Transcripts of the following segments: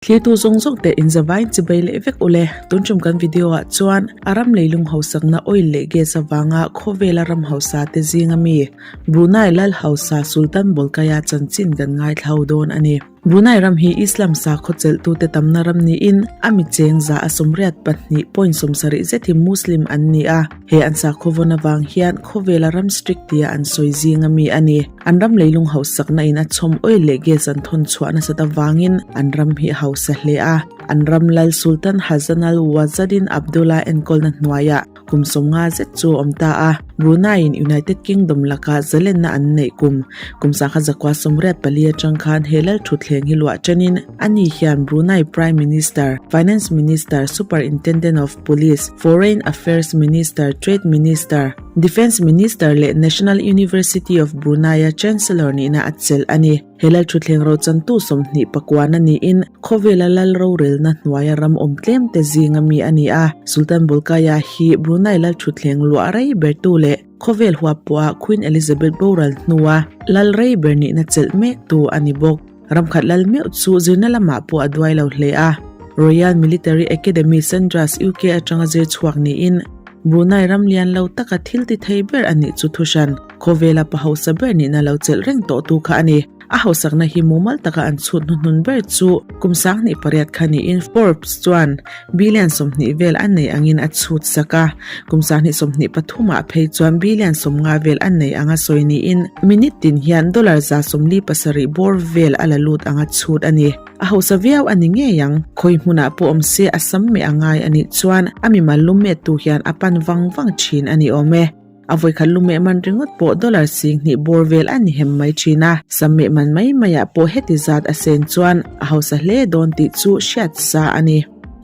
Thlirtu zawng zawng te in zavaiin chibei leh vek ule. Tun tum kan video ah chuan a ram leilung hausakna oil leh gas avanga khawvela ram hausa te zinga mi Brunei lal hausa Sultan Bolkiah chanchin kan ngaithla ho dawn a ni. Brunei ram hi Islam sakhaw chelhtute tamna ram niin a mi cheng za a 82.70 zet hi Muslim an ni a. He an sakhaw vawn avang hian khawvela ram strict tia an sawi zinga mi a ni. An ram leilung hausakna in a chhawm oil leh gas an thawn chhuah nasat avangin an ram hi a hausa hle a. An ram lal Sultan Hassanal Wazadin Abdullah enkawlna hnuaiah kum 50 zet chu a awm ta a. Brunei-in United Kingdom laka zalenna an neih kum kum 1984 atang khan he lal thutthleng hi luah ṭanin ani hian Brunei Prime Minister, Finance Minister, Superintendent of Police, Foreign Affairs Minister, Trade Minister, Defence Minister leh National University of Brunei-a Chancellor nihna a chelh a ni. He lal thutthleng rochantu 29 na niin khawvela lal rorelna hnuaia ram awm tlem te zinga mi a ni a. Sultan Bolkiah hi Brunei lal thutthleng luah rei bertu leh khawvel huap pawha Queen Elizabeth boral hnua lal rei ber nihna chelh mektu a ni bawk. Ramkhat lal meuh chu zirna lamah pawh a duai lo hle a. Royal Military Academy Sandhurst UK atanga zir chhuak niin Brunei ram lian lo taka thil ti thei ber a nih chu thuhran khawvela pa hausa ber nihna lo chelh reng tawh tu kha a ni. A hausakna hi mumal taka an chhut hnuhnun ber chu kum 2008 kha niin Forbes chuan billion 20 vel a nei angin a chhut sak a. Kum 2023 ah phei chuan billion 50 vel a nei anga sawi niin minute tin hian dollar 147 bawr vel a la lut anga chhut a ni. A hausa viau a ni ngei ang. Khawi hmunah pawh awm se a sam meh a ngai a nih chuan a mimal lumeh tu hian a pan vang vang thin a ni awm e. A vawikhat lumeh man ringawt pawh dollar 10,000 bawr vel a ni hem mai thin a. Sam meh man mai maiah pawh heti zat a sen chuan a hausa hle dawn tih chu hriat sa a ni.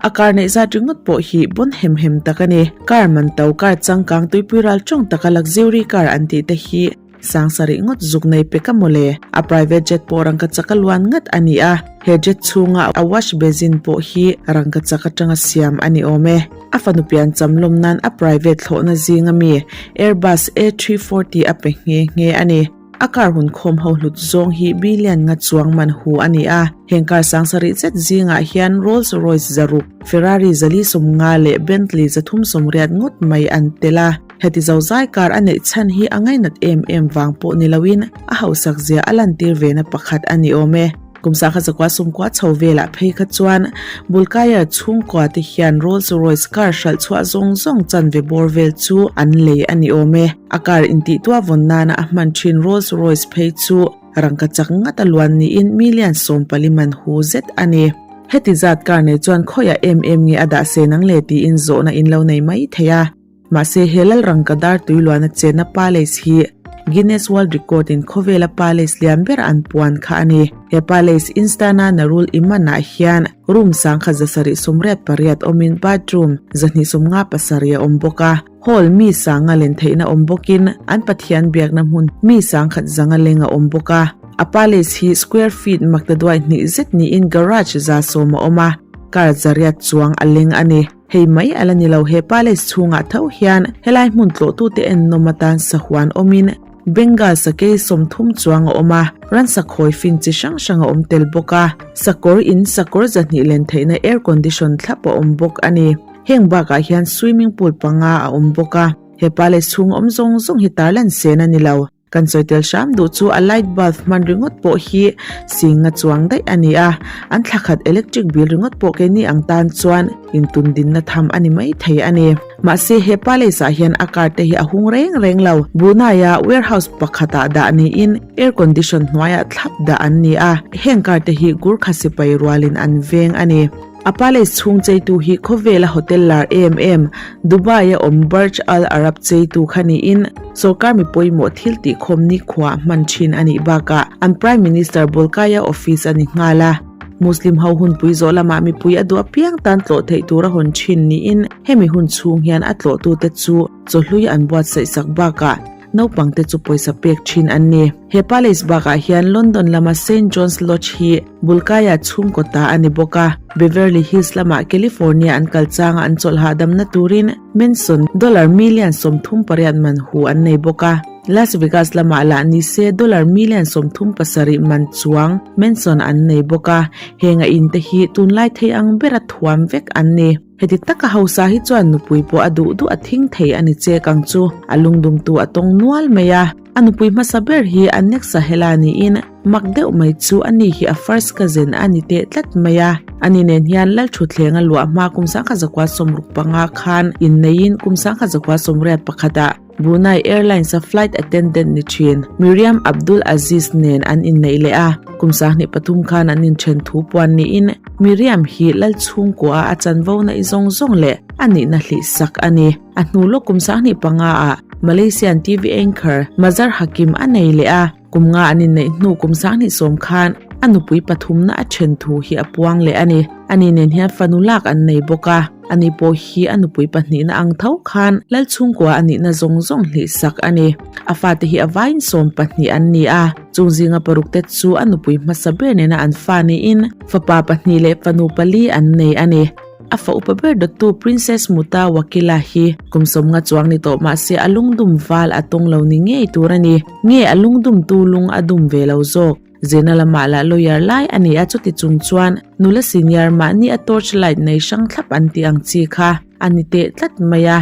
A car neih zat ringawt pawh hi bawn hem hem tak a ni. Car man to car changkang tuipui ral tawng taka luxury car an tih te hi Sangsarih ngawt zuk nei pek a mawle. A private jet pawh rangkachak a luan ngat a ni a, he jet chhunga a wash basin pawh hi rangkachak atanga siam a ni awm e. A fanu pian cham lawm nan a private thlawhna zinga mi Airbus A340 a pe nghe nghe a ni. A car hun khawm ho hlut zawng hi billion nga chuang man hu a ni a, heng car sangsarih zet zingah hian Rolls Royce zaruk, Ferrari 450 leh Bentley 380 ngawt mai an tel a. Heti zozai kar a neih chhan hi a ngainat em em vang pawh ni loin a hausak zia a lantir ve na pakhat a ni awm e. Kum 1990 chho velah phei kha chuan Bulkaiar chhungkua te hian Rolls Royce car hralh chhuah zawng zawng chanve bawr vel chu an lei a ni awm e. A car intihtuah vawn nana a hman thin Rolls Royce phei chu rangkachak ngat a luan niin million 14 man hu zet a ni. Heti zat car nei chuan khawiah em em nge a dah se nang le tiin zawhna in lo nei mai thei a. Mahse he lal rangkadar tuiluana chenna palace hi Guinness World Record in khawvela palace lian ber an puan kha a ni. He palace Instana Narul Iman ah hian room 1788 awmin bathroom 257 a awm bawk a. Hall mi sanga len theihna awm bawkin an pathian biakna hmun mi 1100 leng a awm bawk a. A palace hi square feet maktaduai hnih zet niin garage 110 a awm a, car 800 chuang a leng a ni. Hei mai a la ni lo he palace chhungah tho hian helai hmun tlawhtute ennawm atan sahuan awmin Bengal sakei 30 chuang a awm a, ransa khawi fin chi hrang hrang a awm tel bawk a, sakawr in sakawr 200 len theihna air condition thlap a awm bawk a ni. Heng bakah hian swimming pool panga a awm bawk a, he palace chhung awm zawng zawng hi tarlan sen a ni lo. Kan sawi tel hram duh chu a light bulb hman ringawt pawh hi singa chuang daih a ni a, an thla khat electric bill ringawt pawh keini ang tan chuan intun dinna tham a ni mai thei a ni. Mahse he palace ah hian a car te hi a hung reng reng lo. Brunei a warehouse pakhatah dah niin air condition hnuaiah thlap dah an ni a, heng car te hi Gurkha sipai rualin an veng a ni. A palace chhung cheitu hi khawvela hotel lar em em Dubai a awm Burj Al Arab cheitu kha niin sorkar mi pawimawh thil tihkhawm nikhua hman thin a nih bakah an Prime Minister Bolkiah office a ni nghal a. Muslim ho hunpui zawh lamah mipui a duh apiang tan tlawh theih tur a hawn thin niin hemi hun chhung hian a tlawhtute chu chawhlui an buatsaih sak bakah naupangte chu pawisa pek thin an ni. He palace bakah hian London lama Saint John's Lodge hi Bulkaiah chhungkaw ta a ni bawk a, Beverly Hills lamah California an kal changa an chawlh hahdamna turin Mansion dollar million 38 man hu an nei bawk a. Las Vegas lamah lah ni se dollar million 37 man chuang mansion an nei bawk a, heng a in te hi tunlai thei ang bera thuam vek an ni. Heti taka hausa hi chuan nupui pawh a duh duh a thing thei a ni chek ang chu, a lungdumtu a tawng nual mai a. A nupui hmasa ber hi Anek Sahela niin mak deuh mai chu ani hi a first cousin a ni teh tlat mai a. Ani nen hian Lalthutthleng a luah hma kum 1965 khan inneiin kum 1981 ah Brunei Airlines a flight attendant ni thin Miriam Abdul Aziz nen an inneih leh a. Kum 23 khan an inthen thu puan niin Miriam hi Lalchhungkua a chanvo na i zawng zawng leh a nihna hlih sak a ni. A hnu lawk kum 25 ah Malaysian TV anchor Mazhar Hakim a nei leh a, kum nga an inneih hnu kum 20 khan a nupui pathumna a then thu hi a puang leh a ni. Ani nen hian fanu lak an nei bawk a, ani pawh hi a nupui pahnihna ang tho khan Lalchhungkua a nihna zawng zawng hlih sak a ni. A fate hi a vaiin 12 an ni a, chung zinga paruk te chu a nupui hmasa ber nena an fa niin fapa pahnih leh fanu pali an nei a ni. A fa upa ber dawttu Princess Muta Wakila hi kum 50 chuang ni tawh mahse a lungdum val a tawng lo ni ngei tur a ni. Nge a lungdumtu lung a dum ve lo zawk? Zirna lamah lah lawyer lai a ni a, chuti chung chuan nula senior mahni a torch light nei hrang thlap an tih ang chi kha a ni teh tlat mai a.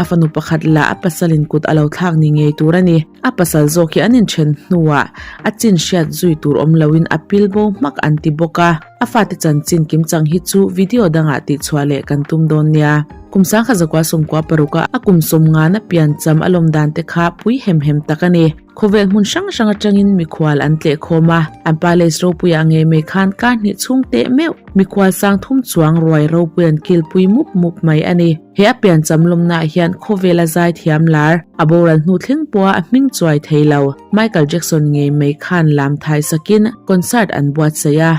A fanu pakhat lah a pasalin kut a lo thlak ni ngei tur a ni. A pasal zawk hi an inthen hnuah a chin hriat zui tur awm loin a pil bo hmak an ti bawk a. A fate chanchin kimchang hi chu video dangah tihchhuah leh kan tum dawn nia. Kum 1996 a a kum 50 na piancham a lawm dan te kha pui hem hem tak a ni. Khawvel hmun hrang hrang atangin mikhual an tleh khawm a, an palace ropuiah ngei mai khan kar hnih chhung teh meuh mikhual 30 chuang ruai ropui an kilpui mup mup mai a ni. He a piancham lawmnaah hian khawvela zai thiam lar, a boral hnu thleng pawha a hming chuai thei lo, Michael Jackson ngei mai khan lam thai sakin concert an buatsaih a.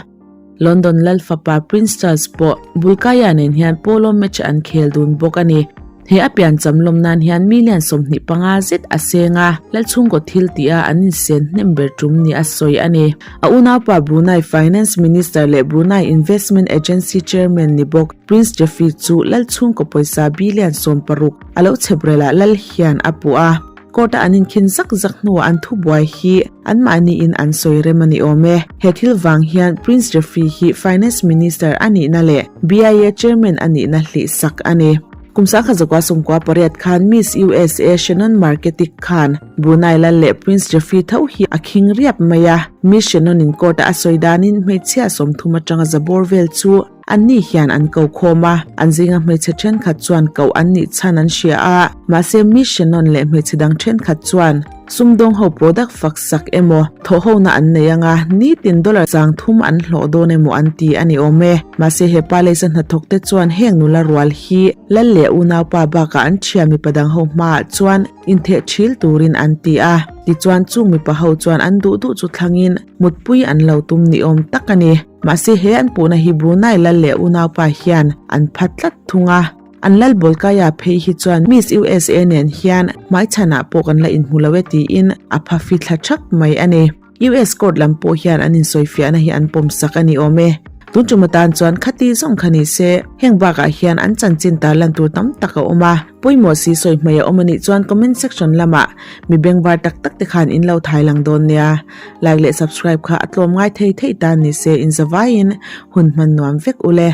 London lal fapa Prince Charles pawh Bulkaya nen hian polo match an khel dun bawk a ni. He a piancham lawm nan hian million 25 zet a seng a, Lalchhungkaw thil tih a an insen hnem ber tum ni a sawi a ni. A unaupa Brunei Finance Minister leh Brunei Investment Agency Chairman ni bawk Prince Jefri chu Lalchhungkaw pawisa billion 60 a lo chheprelah lal hian a puh a. Court a an inkhin zak zak hnuah an thubuai hi anmahniin an sawi rem a ni awm e. He thil vang hian Prince Jefri hi Finance Minister a nihna leh BIA Chairman a nihna hlih sak a ni. Kum 1998 khan Miss USA Shannon Marketic khan Brunei lal leh Prince Jefri tho hi a khing riap mai a. Miss Shannon in court a a sawi danin hmeichhia 30 atanga zabawr vel chu Anni hian an ko khawm a, an zinga hmeichhe thenkhat chuan koh an nih chhan an hria a, mahse Miss Shannon leh hmeichhe dang thenkhat chuan sumdawng ho product fak sak emaw thawh hona an nei anga nitin dollar 30 an hlawh dawn emaw an ti a ni awm e. Mahse he palace a hnathawk te chuan heng nula rual hi lal leh unaupa bakah an thian mipa dang ho hmaah chuan intheh thil turin an ti a, tichuan chung mipa ho chuan an duh duh chu thlangin mutpui an lo tum ni awm tak a ni. Mahse he an puhna hi Brunei lal leh unaupa hian an phat tlat thung a, an lal Bolkaya phei hi chuan Miss USA nen hian hmaichhanah pawh kan la inhmu lo e tiin a pha fi thla thak mai a ni. US court lam pawh hian an insawifiahna hi an pawmsak a ni awm e. Tun tum atan chuan khati zawng kha ni se, heng bakah hian an chanchin tarlan tur tam tak a awm a, pawimawh si sawi hmai a awm a nih chuan comment section lamah mi bengvar tak tak te khan in lo thai lang dawn nia. Like leh subscribe kha a tlawm ngai thei thei tan ni se in zavaiin hun hman nuam vek ule.